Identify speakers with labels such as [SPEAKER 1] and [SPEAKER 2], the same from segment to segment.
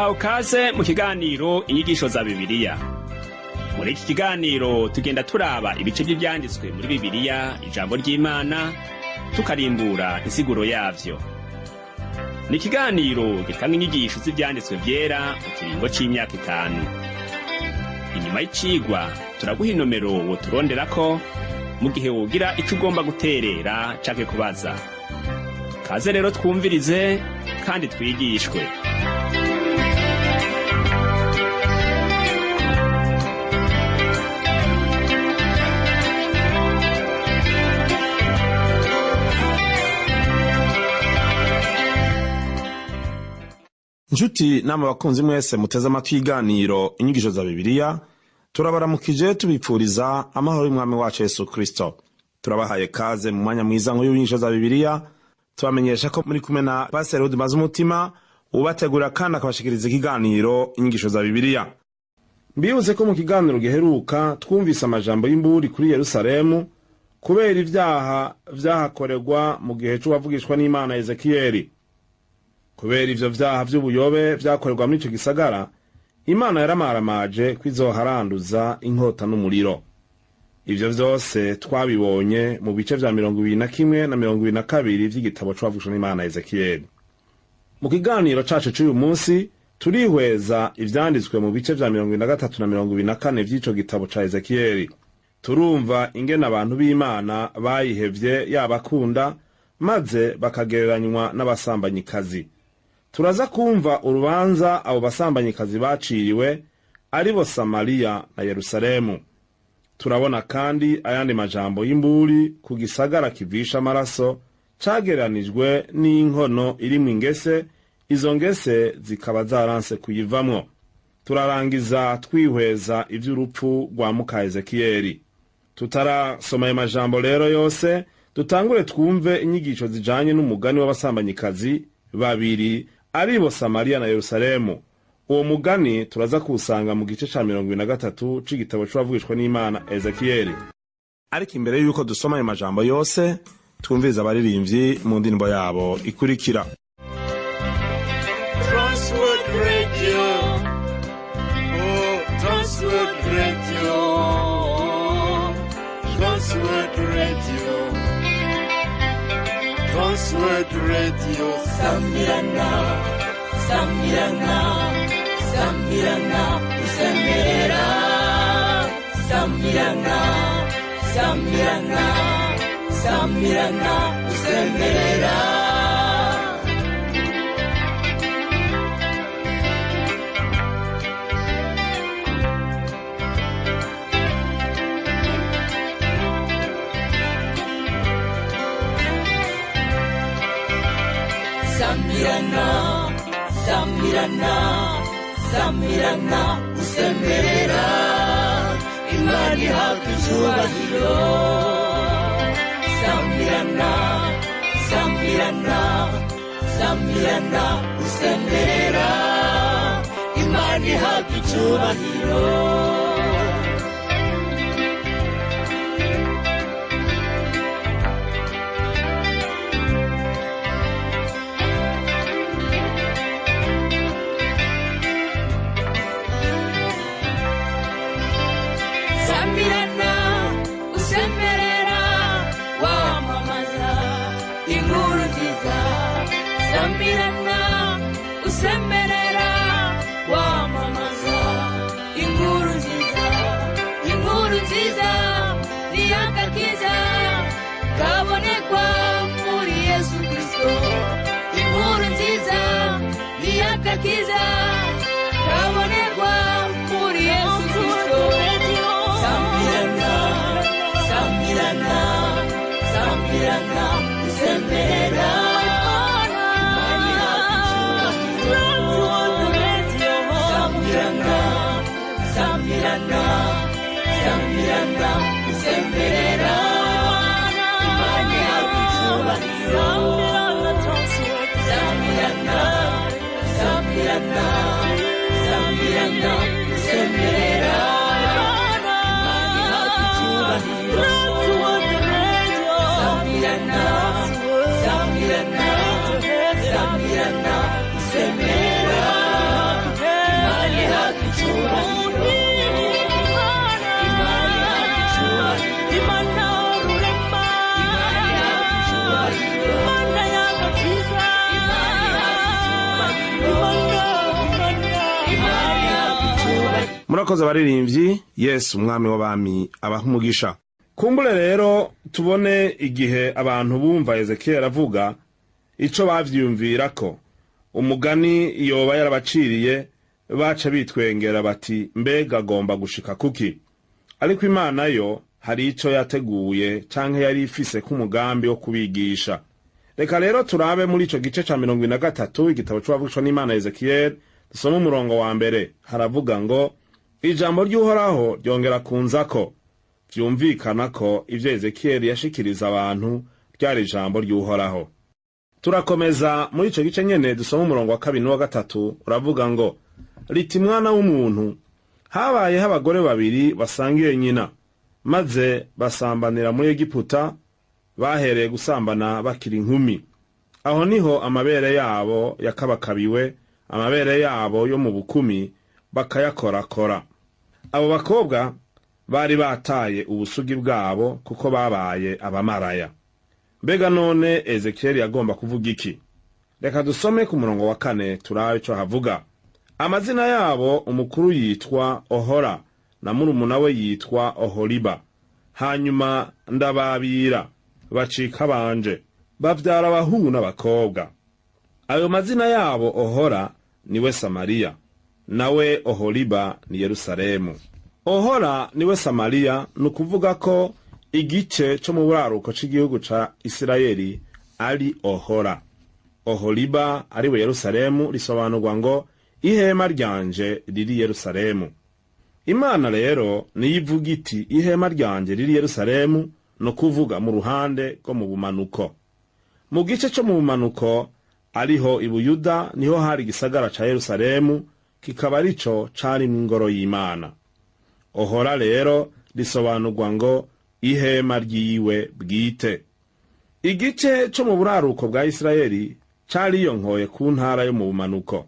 [SPEAKER 1] Muraho, kaze mu kiganiro Inyigisho za Bibiliya. Muri iki kiganiro tugenda turaba ibice by'ivyanditswe muri Bibiliya, ijambo ry'Imana, tukarimbura insiguro yavyo. Ni ikiganiro gitanga inyigisho z'ivyanditswe vyera mu kiringo c'imyaka 5. Inyuma y'icigwa turaguha inomero woturonderako mu gihe wogira ico ugomba guterera canke kubaza. Kaze rero twumvirize kandi twigishwe.
[SPEAKER 2] Nshuti nama bakunzi mwese muteze amatwi iganiro Inyigisho za Bibiliya, turabaramukije tubipfuriza amahoro y'Umwami wacu Yesu Kristo. Turabahaye kaze mu mwanya mwiza nk'uyu w'Inyigisho za Bibiliya. Tubamenyesha ko muri kumwe na Pasiteri Rudimaze Umutima, ubategura kandi akabashikiriza ikiganiro Inyigisho za Bibiliya. Mbibutse ko mu kiganiro giheruka twumvise amajambo y'imburi kuri Yerusalemu kubera ivyaha vyahakorerwa mu gihe c'uwavugishwa n'Imana Ezekiyeli. Kubera ivyo vyaha vy'ubuyobe vyakorerwa muri ico gisagara, Imana yaramaramaje ko izoharanduza inkota n'umuriro. Ivyo vyose twabibonye mu bice vya 21 na 22 vy'igitabo c'uwavugishwa n'Imana Ezekiyeli. Mu kiganiro cacu c'uyu munsi turihweza ivyanditswe mu bice vya 23 na 24 vy'ico gitabo ca Ezekiyeli. Turumva ingene abantu b'Imana bayihevye yabakunda, maze bakagereranywa n'abasambanyikazi. Turaza kumva urubanza abo basambanyikazi baciriwe, aribo Samariya na Yerusalemu. Turabona kandi ayandi majambo y'imburi ku gisagara kivisha amaraso cagereranijwe n'inkono irimwo ingese, izo ngese zikaba zaranse kuyivamwo. Turarangiza twihweza ivy'urupfu rwa muka Ezekiyeli. Tutarasoma ayo majambo rero yose, dutangure twumve inyigisho zijanye n'umugani w'abasambanyikazi babiri, aribo Samariya na Yerusalemu. Uwo mugani turaza kuwusanga mu gice ca 23 c'igitabo c'uwavugishwa n'Imana Ezekiyeli. Ariko imbere y'uko dusoma ayo majambo yose, twumviriza abaririmbyi mu ndirimbo yabo ikurikira.
[SPEAKER 3] Transworld Radio. Oh, Transworld Radio. Transworld Radio. Transworld Radio.
[SPEAKER 4] Sambirana, sambirana, sambirana, usemerera. Sambirana, sambirana, sambirana, usemerera. Sambirana, sambirana, sambirana, usemerera. Imana ihabwa icyubahiro. Sambirana, sambirana, sambirana, usemerera. Imana ihabwa icyubahiro. Sambirana, usemerera, wamamaza inkuru nziza. Sambirana, usemerera, wamamaza inkuru nziza. Inkuru nziza ni agakiza kabonekwa muri Yesu Kristo. Inkuru nziza ni agakiza kabonekwa muri Yesu Kristo. Sambirana, sambirana, sambirana, usemerera. Sambirana, sambirana, sambirana, usemerera. Imana ihabwa icyubahiro. Sambirana, sambirana, sambirana, usemerera. Imana ihabwa icyubahiro. Sambirana, sambirana, sambirana, usemerera.
[SPEAKER 2] Murakoze abaririmbyi. Yesu umwami w'abami abaha umugisha. Kumbure rero tubone igihe abantu bumva Ezekiyeli avuga ico bavyiyumvirako. Umugani yoba yarabaciriye, baca bitwengera bati: "Mbega agomba gushika kuki?" Ariko Imana yo hari ico yateguye canke yari ifise k'umugambi wo kubigisha. Reka rero turabe muri ico gice ca 43, igitabo c'uwavugishwa n'Imana Ezekiyeli. Dusome umurongo wa mbere. Haravuga ngo: "Ijambo ry'Uhoraho ryongera kunzako." Vyumvikana ko ivyo Ezekiyeli yashikiriza abantu ryari ijambo ry'Uhoraho. Turakomeza muri ico gice nyene, dusome umurongo wa kabiri n'uwa gatatu. Uravuga ngo: "Riti: mwana w'umuntu, habayeho abagore babiri basangiye nyina, maze basambanira muri Egiputa. Bahereye gusambana bakiri inkumi. Aho niho amabere yabo yakabakabiwe, amabere yabo yo mu bukumi bakayakorakora. Abo bakobwa bari bataye ubusugi bwabo kuko babaye abamaraya." Mbega none Ezekiyeli yagomba kuvuga iki? Reka dusome ku murongo wa kane, turabe ico havuga. "Amazina yabo, umukuru yitwa Ohora na murumuna we yitwa Oholiba. Hanyuma ndababira, bacika banje, bavyara abahungu n'abakobwa. Ayo mazina yabo: Ohora niwe Samariya, nawe Oholiba ni Yerusalemu." Ohora niwe Samariya, ni ukuvuga ko igice co mu buraruko c'igihugu ca Isirayeli ari Ohora. Oholiba ariwe Yerusalemu, risobanurwa ngo: "Ihema ryanje riri Yerusalemu." Imana rero niyo ivuga iti: "Ihema ryanje riri Yerusalemu", ni ukuvuga mu ruhande rwo mu bumanuko. Mu gice co mu bumanuko, ariho Ibuyuda, niho hari igisagara ca Yerusalemu, kikaba arico carimwo ingoro y'Imana. Ohora rero risobanurwa ngo: "Ihema ryiwe bwite." Igice co mu buraruko bwa Isirayeli cariyonkoye ku ntara yo mu bumanuko.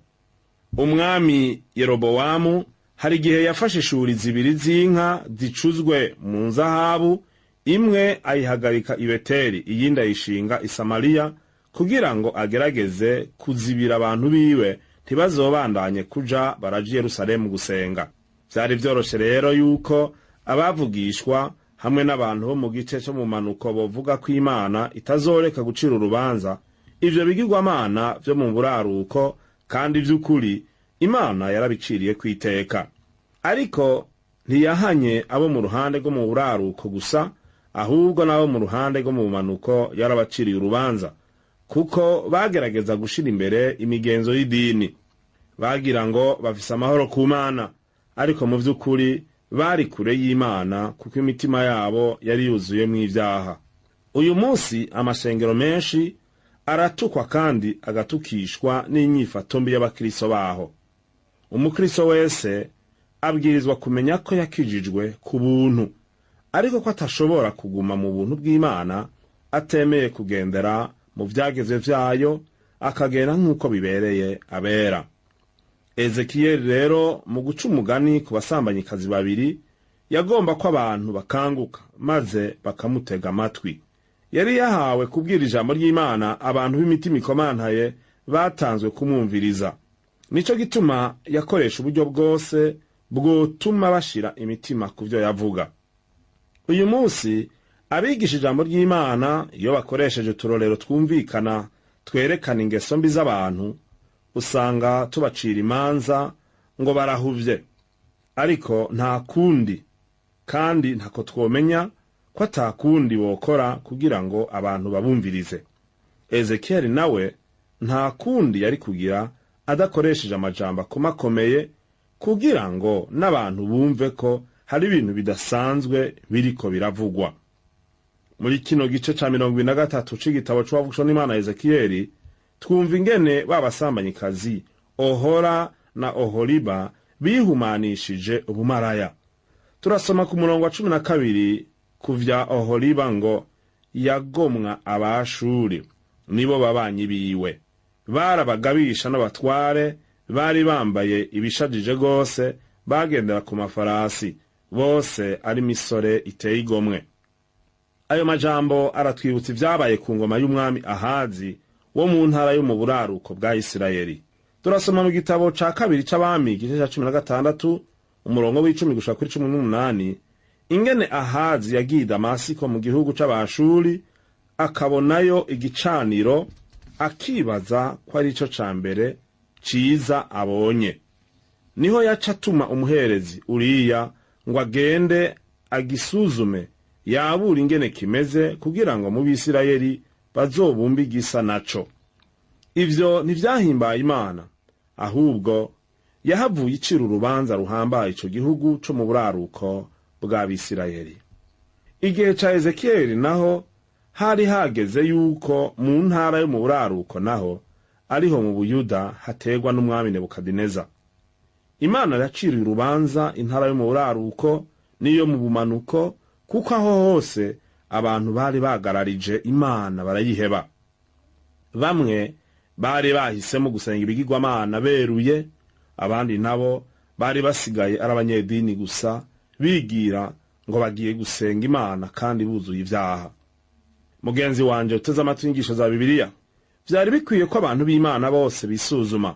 [SPEAKER 2] Umwami Yerobowamu hari igihe yafashe ishuri zibiri z'inka zicuzwe mu nzahabu, imwe ayihagarika i Beteli, iyindi ayishinga i Samariya, kugira ngo agerageze kuzibira abantu biwe ntibazobandanye kuja baraja i Yerusalemu gusenga. Vyari vyoroshe rero yuko abavugishwa hamwe n'abantu bo mu gice co mu manuko bovuga ko Imana itazoreka gucira urubanza ivyo bigirwamana vyo mu buraruko, kandi vy'ukuri Imana yarabiciriye kwiteka. Ariko ntiyahanye abo mu ruhande rwo mu buraruko gusa, ahubwo n'abo mu ruhande rwo mu bumanuko yarabaciriye urubanza, kuko bagerageza gushira imbere imigenzo y'idini. Bagira ngo bafise amahoro ku Mana, ariko mu vy'ukuri bari kure y'Imana, kuko imitima yabo yari yuzuyemwo ivyaha. Uyu munsi amashengero menshi aratukwa kandi agatukishwa n'inyifato mbi y'abakristo baho. Umukristo wese abwirizwa kumenya ko yakijijwe ku buntu, ariko ko atashobora kuguma mu buntu bw'Imana atemeye kugendera mu vyagezwe vyayo, akagenda nk'uko bibereye abera. Ezekiyeli rero mu guca umugani ku basambanyikazi babiri, yagomba ko abantu bakanguka maze bakamutega amatwi. Yari yahawe kubwira ijambo ry'Imana abantu b'imitima ikomantaye batanzwe kumwumviriza. Nico gituma yakoresha uburyo bwose bwotuma bashira imitima ku vyo yavuga. Uyu munsi abigisha ijambo ry'Imana, iyo bakoresheje uturorero twumvikana twerekana ingeso mbi z'abantu, usanga tubacira imanza ngo barahuvye. Ariko nta kundi, kandi ntako twomenya ko atakundi bokora kugira ngo abantu babumvirize. Ezekiyeli nawe nta kundi yari kugira adakoresheje amajambo akomakomeye, kugira ngo n'abantu bumve ko hari ibintu bidasanzwe biriko biravugwa. Muri kino gice ca 43 c'igitabo c'uwavugishwa n'Imana Ezekiyeli, twumva ingene ba basambanyikazi Ohora na Oholiba bihumanishije ubumaraya. Turasoma ku murongo wa 12 kuvya Oholiba ngo: "Yagomwa Abashuri, nibo babanyi biwe, barabagabisha n'abatware, bari bambaye ibishajije rwose, bagendera ku mafarasi, bose ari imisore iteye igomwe." Ayo majambo aratwibutsa ibyabaye ku ngoma y'umwami Ahazi wo mu ntara yo mu buraruko bwa Isirayeli. Turasoma mu gitabo ca kabiri c'Abami, igice ca 16. umurongo w'icumi gushika kuri 18, ingene Ahazi yagiye i Damasiko mu gihugu c'Abashuri, akabonayo igicaniro, akibaza ko ari ico ca mbere ciza abonye. Niho yaca atuma umuherezi Uriya ngo agende agisuzume, yabura ingene kimeze, kugira ngo mu Bisirayeli bazobumbe igisa naco. Ivyo ntivyahimbaye Imana, ahubwo yahavuye icira urubanza ruhambaye ico gihugu co mu buraruko bw'Abisirayeli. Igihe ca Ezekiyeli naho hari hageze yuko mu ntara yo mu buraruko, naho ariho mu Buyuda, hategwa n'umwami Nebukadineza. Imana yaciriye urubanza intara yo mu buraruko n'iyo mu bumanuko, kuko aho hose abantu bari bagararije Imana barayiheba. Bamwe bari bahisemo gusenga ibigirwamana beruye, abandi nabo bari basigaye ari abanyedini gusa, bigira ngo bagiye gusenga Imana kandi buzuye ibyaha. Mugenzi wanje uteze amatwi inyigisho za Bibiliya, vyari bikwiye ko abantu b'Imana bose bisuzuma,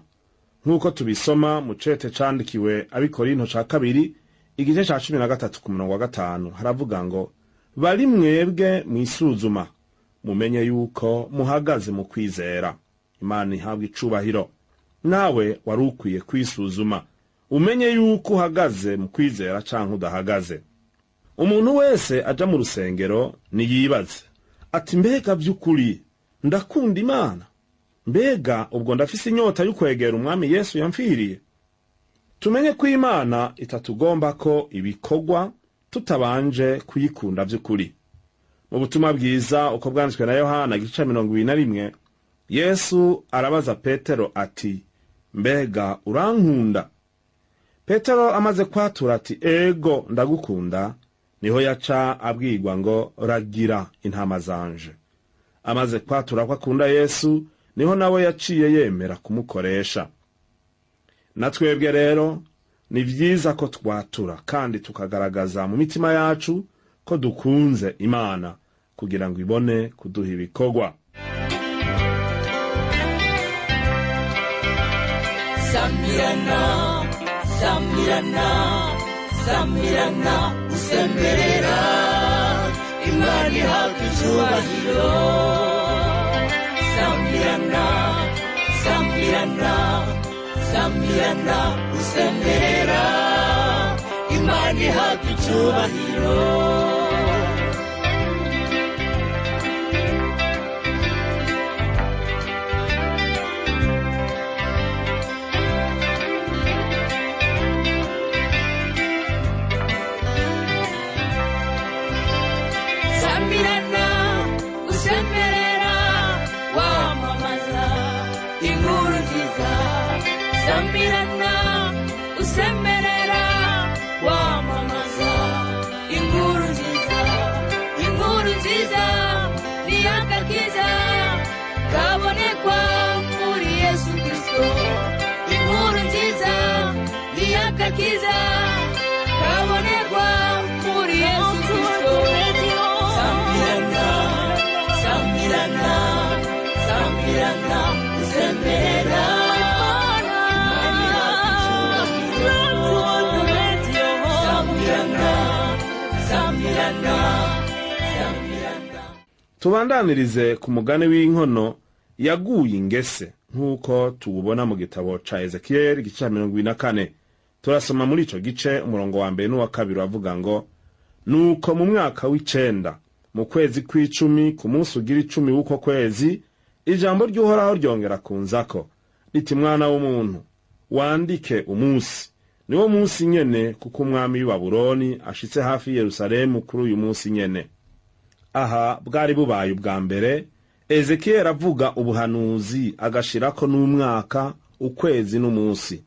[SPEAKER 2] nk'uko tubisoma mu cete candikiwe Abikorinto ca kabiri, igice ca 13 ku murongo wa 5. Haravuga ngo: "Bari mwebwe mwisuzuma, mumenye yuko muhagaze mu kwizera." Imana ihabwa icubahiro. Nawe wari ukwiye kwisuzuma, umenye yuko uhagaze mu kwizera canke udahagaze. Umuntu wese aja mu rusengero niyibaze ati: "Mbega vy'ukuri ndakunda Imana? Mbega ubwo ndafise inyota y'ukwegera Umwami Yesu yamfiriye?" Tumenye ko Imana itatugomba ko ibikorwa tutabanje kuyikunda vy'ukuri. Mu butumwa bwiza uko bwanditswe na Yohana, igice ca 21, Yesu arabaza Petero ati: "Mbega urankunda?" Petero amaze kwatura ati: "Ego, ndagukunda", niho yaca abwirwa ngo: "Ragira intama zanje." Amaze kwatura ko akunda Yesu, niho nawe yaciye yemera kumukoresha. Na twebwe rero ni vyiza ko twatura kandi tukagaragaza mu mitima yacu ko dukunze Imana, kugira ngo ibone kuduha ibikorwa.
[SPEAKER 4] Samirana, samirana, samirana, usemerera Imana ihabwa icyubahiro. Samirana, samirana, samirana, usemerera Imana ihabwa icyubahiro. Samirana, usemerera, wamamaza inkuru nziza. Samirana, usemerera, wamamaza inkuru nziza. Inkuru nziza ni agakiza kabonekwa muri Yesu Kristo. Inkuru nziza ni agakiza kabonekwa muri Yesu Kristo. Samirana, samirana, samirana, usemerera Samirana, samirana, samirana.
[SPEAKER 2] Tubandanirize ku mugani w'inkono yaguye ingese, nk'uko tuwubona mu gitabo ca Ezekiyeli, igice ca 24. Turasoma muri ico gice umurongo wa mbere n'uwa kabiri, uravuga ngo: "Nuko mu mwaka w'icenda, mu kwezi kw'icumi, ku munsi ugira 10 w'uko kwezi, ijambo ry'Uhoraho ryongera kunzako riti: 'Mwana w'umuntu, wandike umunsi, niwo munsi nyene, kuko umwami w'i Babuloni ashitse hafi y'i Yerusalemu kuri uyu munsi nyene.'" Aha bwari bubaye ubwa mbere Ezekiyeli avuga ubuhanuzi agashirako n'umwaka, ukwezi n'umunsi.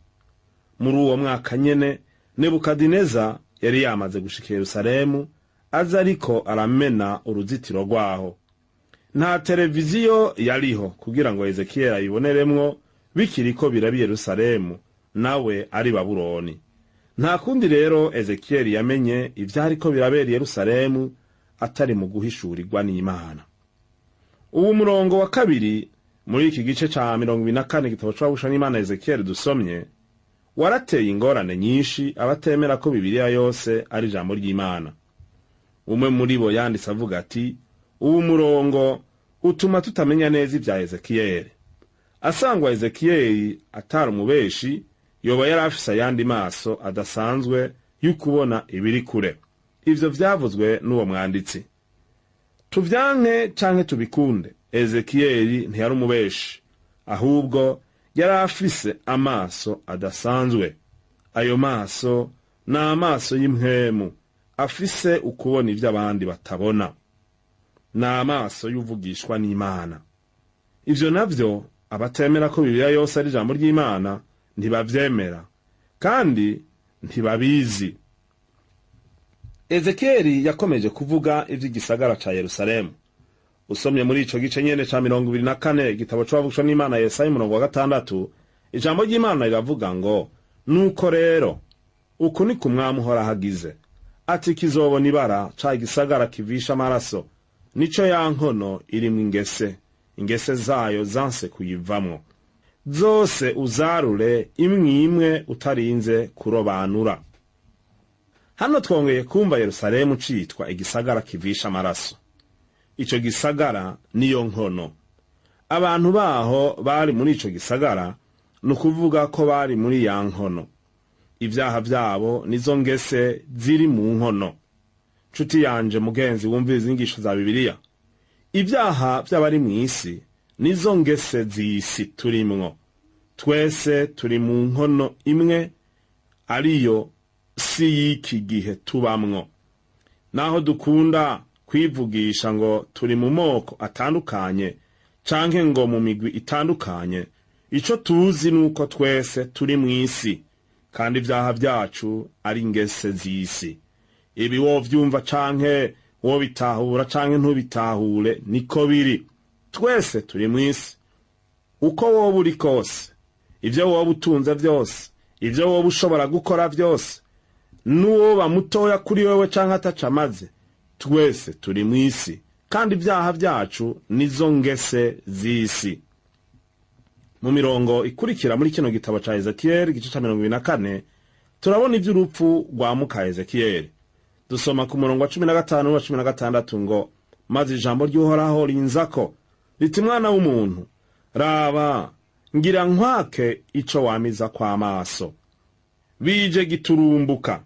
[SPEAKER 2] Muri uwo mwaka nyene Nebukadineza yari yamaze gushika Yerusalemu, aza ariko aramena uruzitiro rwaho. Nta televiziyo yariho kugira ngo Ezekiyeli ayiboneremwo bikiriko biraba i Yerusalemu, nawe ari Babuloni. Nta kundi rero Ezekiyeli yamenye ivyariko birabera i Yerusalemu atari mu guhishurirwa n'Imana. Ubu murongo wa kabiri muri iki gice ca 24, igitabo c'uwavugishwa n'Imana Ezekiyeli dusomye, Warateye ingorane nyinshi abatemera ko Bibiliya yose ari ijambo ry'Imana. Umwe muri bo yanditse avuga ati: "Uwu murongo utuma tutamenya neza ibya Ezekiyeli. Asangwa Ezekiyeli atari umubeshi, yoba yari afise ayandi maso adasanzwe y'ukubona ibiri kure." Ivyo vyavuzwe n'uwo mwanditsi. Tuvyanke canke tubikunde, Ezekiyeli ntiyari umubeshi, ahubwo yari afise amaso adasanzwe. Ayo maso ni amaso y'impwemu, afise ukubona ivyo abandi batabona. Ni amaso y'uvugishwa n'Imana. Ivyo navyo abatemera ko Bibiliya yose ari ijambo ry'Imana ntibavyemera kandi ntibabizi. Ezekiyeli yakomeje kuvuga ivy'igisagara ca Yerusalemu. Usomye muri ico gice nyene ca 24, igitabo c'uwavugishwa n'Imana Yesaya, umurongo wa 6, ijambo ry'Imana riravuga ngo: "Nuko rero uku ni ku Mwami Uhoraho agize ati: kizobona ibara ca gisagara kivisha amaraso, nico ya nkono irimwo ingese, ingese zayo zanse kuyivamwo zose, uzarure imwe imwe utarinze kurobanura." Hano twongeye kumva Yerusalemu citwa igisagara kivisha amaraso. Ico gisagara niyo nkono. Abantu baho bari muri ico gisagara, ni ukuvuga ko bari muri ya nkono. Ibyaha byabo nizo ngese ziri mu nkono. Nshuti yanje, mugenzi wumviriza inyigisho za Bibiliya, ibyaha by'abari mu isi nizo ngese z'isi turimwo. Twese turi mu nkono imwe, ariyo si y'iki gihe tubamwo. Naho dukunda kwivugisha ngo turi mu moko atandukanye canke ngo mu migwi itandukanye, ico tuzi nuko twese turi mu isi, kandi ibyaha byacu ari ingese z'isi. Ibi wovyumva canke wobitahura canke ntubitahure, niko biri. Twese turi mu isi. Uko woba uri kose, ivyo woba utunze vyose, ivyo woba ushobora gukora vyose, n'uwoba mutoya kuri wewe canke ataca amaze, twese turi mu isi, kandi ibyaha byacu nizo ngese z'isi. Mu mirongo ikurikira muri kino gitabo ca Ezekiyeli, igice ca 24, turabona ivy'urupfu rwa muka Ezekiyeli. Dusoma ku murongo wa 15 n'uwa 16 ngo: "Maze ijambo ry'Uhoraho rinzako riti: Mwana w'umuntu, raba, ngira nkwake ico wamiza kw'amaso. Bije giturumbuka,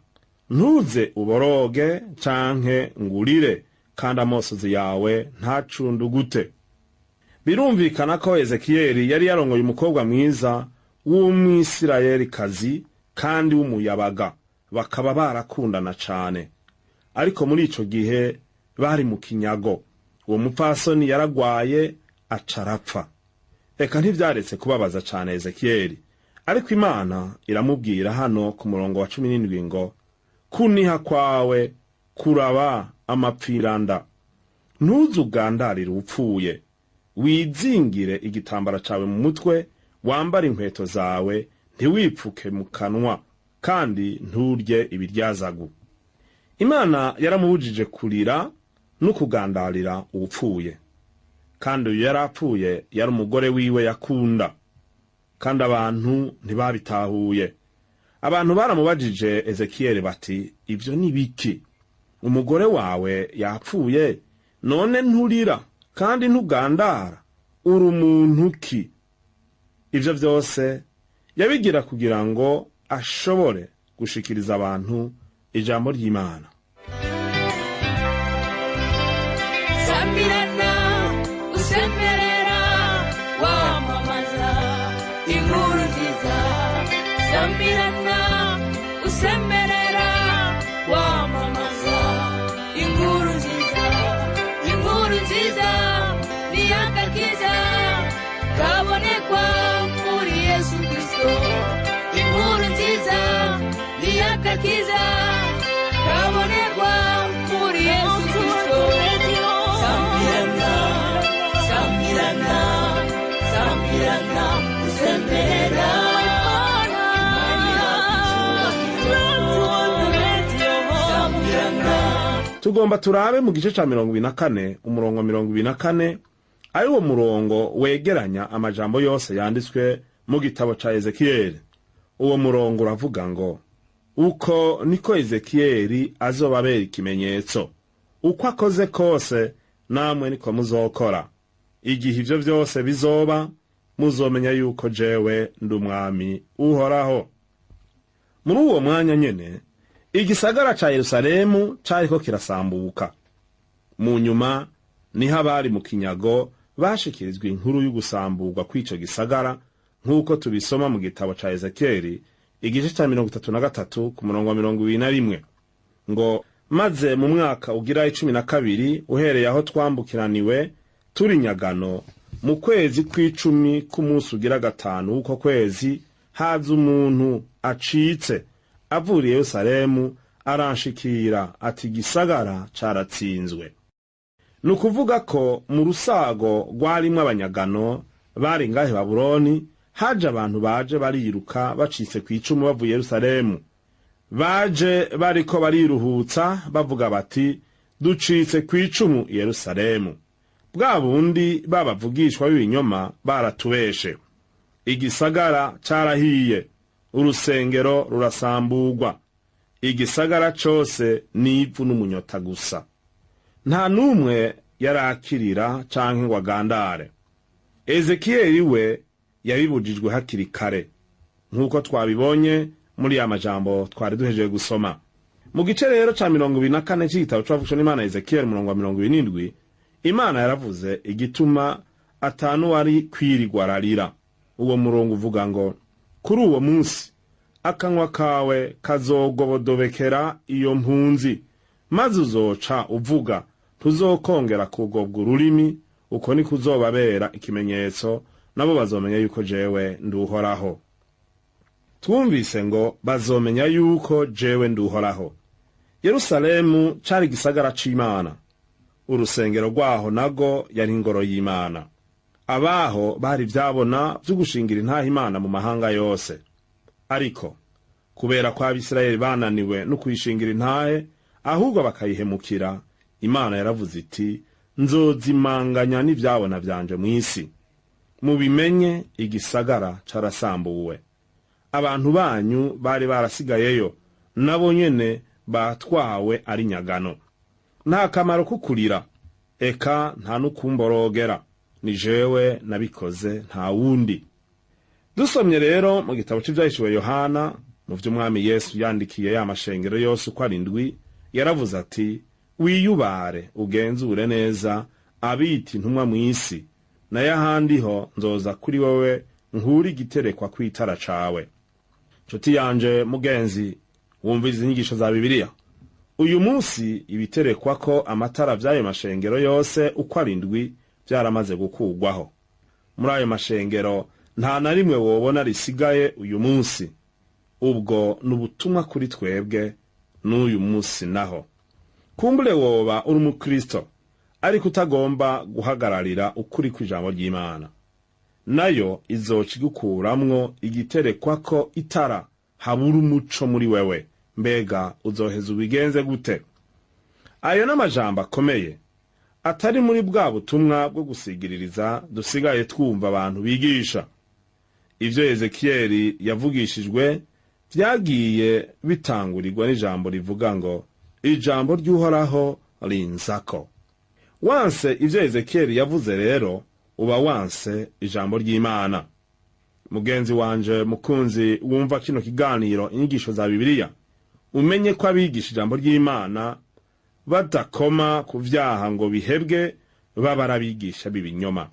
[SPEAKER 2] ntuze uboroge canke ngurire, kandi amosozi yawe ntacundugute." Birumvikana ko Ezekiyeli yari yarongoye umukobwa mwiza w'Umwisirayelikazi kandi w'umuyabaga, bakaba barakundana cane. Ariko muri ico gihe bari mu kinyago, uwo mupfasoni yaragwaye aca arapfa. Eka ntivyaretse kubabaza cane Ezekiyeli, ariko Imana iramubwira hano ku murongo wa 17 ngo: "Kuniha kwawe kuraba amapfiranda, ntuzugandarire upfuye. Wizingire igitambara cawe mu mutwe, wambare inkweto zawe, ntiwipfuke mu kanwa, kandi nturye ibiryazagu." Imana yaramubujije kurira no kugandarira uwupfuye, kandi uyu yari apfuye yari umugore wiwe yakunda. Kandi abantu ntibabitahuye. Abantu baramubajije Ezekiyeli bati: "Ibyo ni biki? Umugore wawe yapfuye, none nturira kandi ntugandara, uri umuntu ki?" Ibyo byose yabigira kugira ngo ashobore gushikiriza abantu ijambo ry'Imana.
[SPEAKER 4] Sambirana, usemerera, wamamaza inkuru nziza. Sambirana, usemerera, wamamaza inkuru nziza. Inkuru nziza ni agakiza kabonekwa muri Yesu Kristo. Inkuru nziza ni agakiza kabonekwa muri Yesu Kristo. Sambirana, sambirana, sambirana, usemerera. Sambirana.
[SPEAKER 2] Tugomba turabe mu gice ca 24, umurongo 24, ari wo murongo wegeranya amajambo yose yanditswe mu gitabo ca Ezekiyeli. Uwo murongo uravuga ngo: "Uko niko Ezekiyeli azobabera ikimenyetso. Uko akoze kose, namwe niko muzokora. Igihe ivyo vyose bizoba, muzomenya yuko jewe ndi Umwami Uhoraho." Muri uwo mwanya nyene, igisagara ca Yerusalemu cariko kirasambuka. Mu nyuma niho abari mu kinyago bashikirizwa inkuru y'ugusamburwa kw'ico gisagara, nk'uko tubisoma mu gitabo ca Ezekiyeli, igice ca 33, ku murongo wa 21, ngo: "Maze mu mwaka ugira 12 uhereye aho twambukiraniwe turi nyagano, mu kwezi kw'icumi, k'umunsi ugira gatanu w'uko kwezi, haza umuntu acitse avuriye Yerusalemu, aranshikira ati: 'Igisagara caratsinzwe.'" Ni ukuvuga ko mu rusago rwarimwo abanyagano bari ngahe Babuloni, haje abantu baje bariruka bacitse ku icumu bavuye Yerusalemu. Baje bariko bariruhutsa, bavuga bati: "Ducitse ku icumu i Yerusalemu. Bwa bundi babavugishwa b'ibinyoma baratubeshe. Igisagara carahiye, urusengero rurasamburwa, igisagara cose n'ivu n'umunyota gusa." Nta n'umwe yarakirira canke ngo agandare. Ezekiyeli we yabibujijwe hakiri kare, nk'uko twabibonye muri ya majambo twari duhejeje gusoma. Mu gice rero ca 24 c'igitabo c'uwavugishwa n'Imana Ezekiyeli, umurongo wa 27, Imana yaravuze igituma atanu wari kwirigwa ararira. Uwo murongo uvuga ngo: "Kuri uwo munsi akanwa kawe kazogobodobekera iyo mpunzi, maze uzoca uvuga, ntuzokongera kugobwa ururimi. Uko niko uzobabera ikimenyetso, nabo bazomenya yuko jewe nduhoraho." Twumvise ngo bazomenya yuko jewe nduhoraho. Yerusalemu cari igisagara c'Imana. Urusengero rwaho nago yari ingoro y'Imana. Abaho bari ivyabona vyo gushingira intaha Imana mu mahanga yose. Ariko kubera ko Abisirayeli bananiwe no kuyishingira intahe, ahubwo bakayihemukira, Imana yaravuze iti: "Nzozimanganya n'ivyabona vyanje mw'isi." Mubimenye, igisagara carasambuwe. Abantu banyu bari barasigayeyo nabo nyene batwawe ari nyagano. Nta kamaro ko kurira, eka nta n'ukumborogera. Ni jewe nabikoze, nta wundi. Dusomye rero mu gitabo c'Ivyahishuwe Yohana, mu vy'Umwami Yesu yandikiye ya mashengero yose uko arindwi, yaravuze ati: "Wiyubare, ugenzure neza abita intumwa mw'isi, nayo ahandi ho nzoza kuri wewe nkure igiterekwa kw'itara cawe." Nshuti yanje, mugenzi wumviriza inyigisho za Bibiliya, uyu munsi ibiterekwa ko amatara vy'ayo mashengero yose uko arindwi vyaramaze gukurwaho. Muri ayo mashengero nta na rimwe wobona risigaye uyu munsi. Ubwo ni ubutumwa kuri twebwe n'uyu munsi naho. Kumbure woba uri umukristo, ariko utagomba guhagararira ukuri kw'ijambo ry'Imana. Nayo izoca igukuramwo igiterekwako itara, habura umuco muri wewe. Mbega uzoheza ubigenze gute? Ayo n'amajambo akomeye, atari muri bwa butumwa bwo gusigiririza dusigaye twumva abantu bigisha. Ivyo Ezekiyeli yavugishijwe vyagiye bitangurirwa n'ijambo rivuga ngo: "Ijambo ry'Uhoraho rinzako." Wanse ivyo Ezekiyeli yavuze rero, uba wanse ijambo ry'Imana. Mugenzi wanje mukunzi wumva kino kiganiro Inyigisho za Bibiliya, umenye ko abigisha ijambo ry'Imana badakoma ku vyaha ngo bihebwe baba arabigisha b'ibinyoma.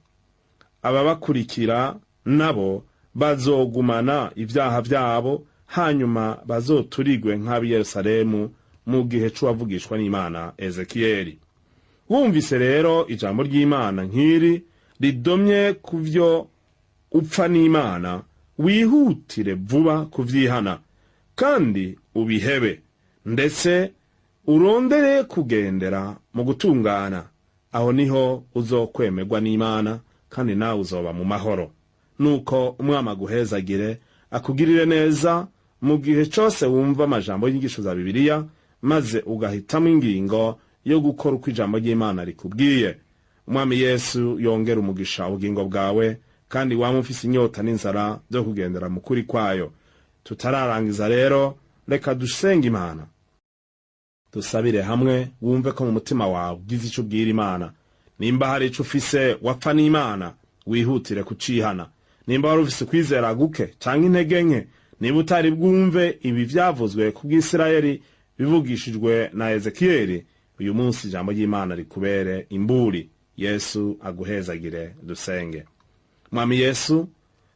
[SPEAKER 2] Ababakurikira nabo bazogumana ivyaha vyabo, hanyuma bazoturigwe nk'ab'i Yerusalemu mu gihe c'uwavugishwa n'Imana Ezekiyeli. Wumvise rero ijambo ry'Imana nk'iri ridomye ku vyo upfa n'Imana, wihutire vuba kuvyihana kandi ubihebe, ndetse urondere kugendera mu gutungana. Aho niho uzokwemerwa n'Imana, kandi nawe uzoba mu mahoro. Nuko Umwami aguhezagire, akugirire neza mu gihe cose wumva amajambo y'inyigisho za Bibiliya, maze ugahitamo ingingo yo gukora uko ijambo ry'Imana rikubwiye. Umwami Yesu yongera umugisha ubugingo bwawe, kandi waba ufise inyota n'inzara byo kugendera mu kuri kwayo. Tutararangiza rero, reka dusenge Imana, dusabire hamwe. Wumve ko mu mutima wawe ugize ico ubwira Imana. Nimba hari ico ufise wapfa n'Imana, wihutire kucihana. Nimba wari ufise ukwizera guke canke intege nke, niba utari bwumve ibi vyavuzwe ku bw'Isirayeli bivugishijwe na Ezekiyeli, uyu munsi ijambo ry'Imana rikubere imburi. Yesu aguhezagire. Dusenge. Mwami Yesu,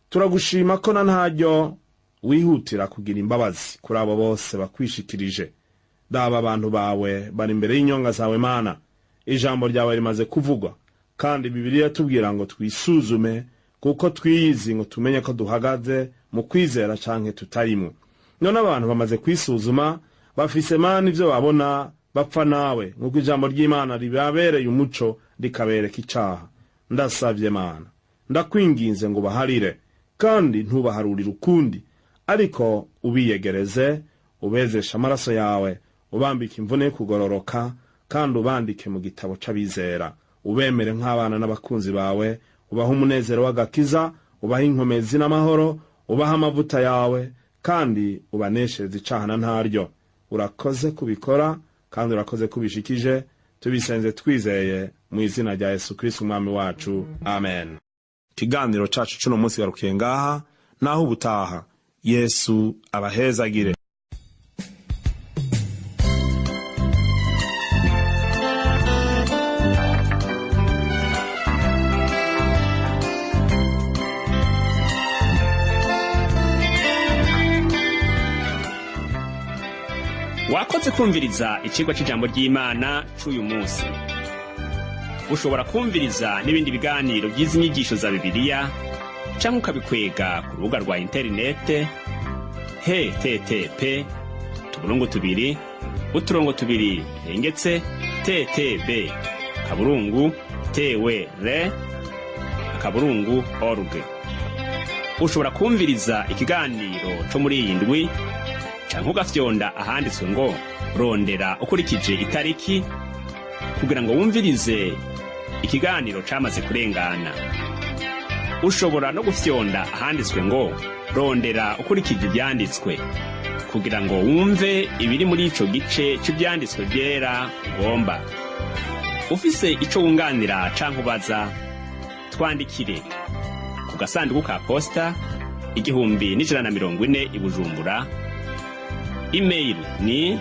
[SPEAKER 2] turagushima ko na ntaryo wihutira kugira imbabazi kuri abo bose bakwishikirije. Daba abantu bawe bari imbere y'inyonga zawe, Mana. Ijambo ryawe rimaze kuvugwa, kandi Bibiliya tubwira ngo twisuzume kuko twiyizi, ngo tumenye ko duhagaze mu kwizera canke tutarimwo. None abantu bamaze kwisuzuma, bafise, Mana, ivyo babona bapfa nawe, nk'uko ijambo ry'Imana ribabereye umuco rikabereka icaha. Ndasavye, Mana, ndakwinginze ngo ubaharire, kandi ntubaharurire ukundi, ariko ubiyegereze, ubezeshe amaraso yawe, ubambike imvune yo kugororoka, kandi ubandike mu gitabo c'abizera. Ubemere nk'abana n'abakunzi bawe, ubahe umunezero w'agakiza, ubahe inkomezi n'amahoro, ubahe amavuta yawe, kandi ubaneshereze icaha na ntaryo. Urakoze kubikora kandi urakoze kubishikije. Tubisenze twizeye mu izina rya Yesu Kristo Umwami wacu, amen. Ikiganiro cacu c'uno munsi garukiye ngaha. Naho ubutaha, Yesu abahezagire.
[SPEAKER 1] Wakoze kumviriza icigwa c'ijambo ry'Imana c'uyu munsi. Ushobora kumviriza n'ibindi biganiro by'izi nyigisho za Bibiliya canke ukabikwega ku rubuga rwa interinete http://ttb://twr.org. Ushobora kumviriza ikiganiro co muri iyi ndwi canke ugafyonda ahanditswe ngo "Rondera ukurikije itariki" kugira ngo wumvirize ikiganiro camaze kurengana. Ushobora no gufyonda ahanditswe ngo "Rondera ukurikije ivyanditswe" kugira ngo wumve ibiri muri ico gice c'ivyanditswe vyera ugomba. Ufise ico wunganira canke ubaza, twandikire ku gasanduku ka posta 1140 i Bujumbura. Email ni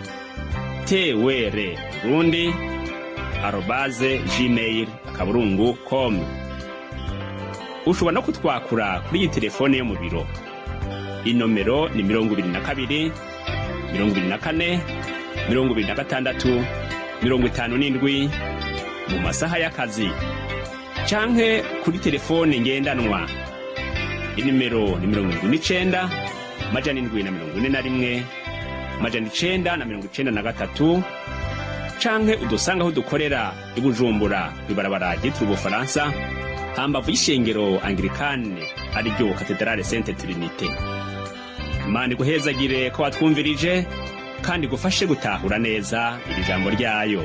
[SPEAKER 1] twrburundi@gmail.com. Ushobora no kutwakura kuri iyi telefone yo mu biro. Inomero ni 22 24 26 57 mu masaha y'akazi, canke kuri telefone ngendanwa, inimero ni 79 741 993, canke udusanga aho dukorera i Bujumbura, kw'ibarabara ryitiriwe Ubufaransa, hambavu y'ishengero Anglikane, ariryo Katedrale Sainte Trinité. Imana iguhezagire ko watwumvirije kandi igufashe gutahura neza iri jambo ryayo.